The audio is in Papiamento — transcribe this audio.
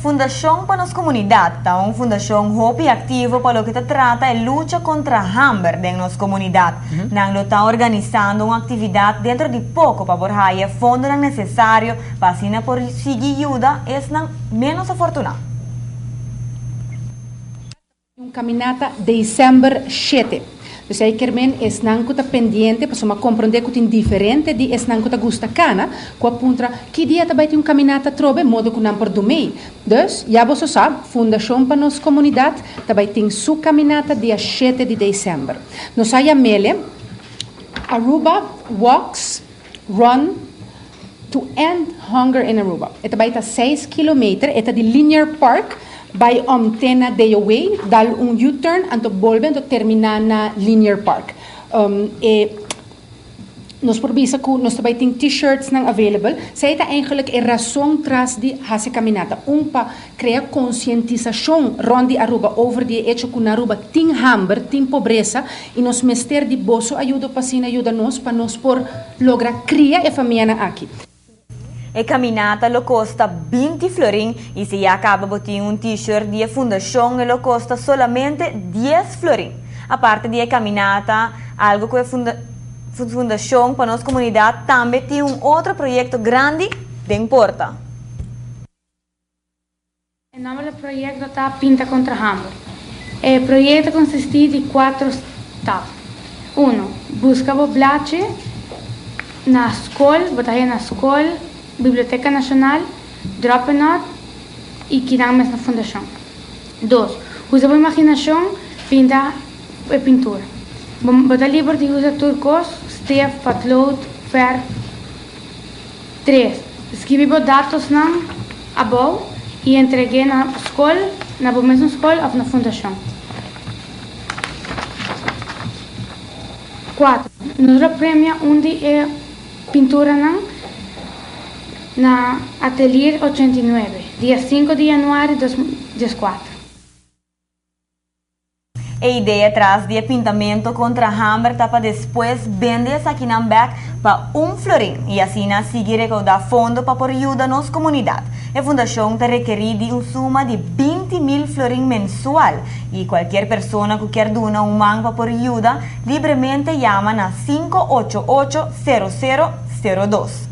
Fundashon pa Nos Komunidat ta un fundashon hopi aktivo pa loke ta trata e lucha kontra hamber den nos komunidat. Nan lo ta organisando un aktividat dentro di poko pa por haya e fondonan nesesario pa asina por sigui yuda esnan ménos afortuná. Un caminata december shete. Dus ei kermen esnan cu ta pendiente pasobra m'a comprende cu tin diferente di esnan cu ta gusta cana cu a puntra ki dia ta bay tin un caminata atrobe modo cu nan por dumey. Dus ya boso sa Fundacion pa Nos Comunidad ta bay tin su caminata dia shete di december. Nos a yamele Aruba Walks Run to End Hunger in Aruba. E ta bai ta seis kilometer, e ta di Linear Park bai om te na DOW, dal un U-turn anto bolbe anto termina na Linear Park. E nos por bisa ku nos ta bai tin T-shirtsnan available. Esei ta eigenlijk e rason tras di hasi kaminata. Un pa Krea konsientisashon rònt di Aruba over di e echo ku na Aruba tin hamber, tin pobresa i nos mester di boso ayudo pa asina yuda nos pa nos por logra kria e famianan aki. E kaminata lo kosta 20 florin i si ya kaba bo tin un t-shirt di e fundashon e lo kosta solamente 10 florin. Aparte di e kaminata, algu ku e fundashon pa nos komunidat tambe tin un otro proyekto grandi den porta. E nomber di e proyekto ta Pinta Kontra Hamber. E proyekto ta konsistí di kuatro stap. Uno, buska bo blachi na skol, bo ta haña na skol, Biblioteka Nashonal, Droppenot i kinan mes na fundashon. Dos, usa bo imaginashon pinta e pintura. Bo ta liber di usa tur kos, stef, patlood, fèrf. Tres, skibi bo datosnan abou i entreg'é na skol, na bo mesun skol òf na fundashon. Kuater, nos lo premia un di e pinturanan na Atelier 89, dia sinku di yanuari 2014. E idea tras di e pintamento kontra hamber ta pa despues bende esakinan bek pa un florin i asina sigui rekoudá fondo pa por yuda nos komunidat. E fundashon ta rekerí di un suma di 20.000 florin mensual i kualkier persona ku kier duna un man pa por yuda libremente yama na 588 00 02.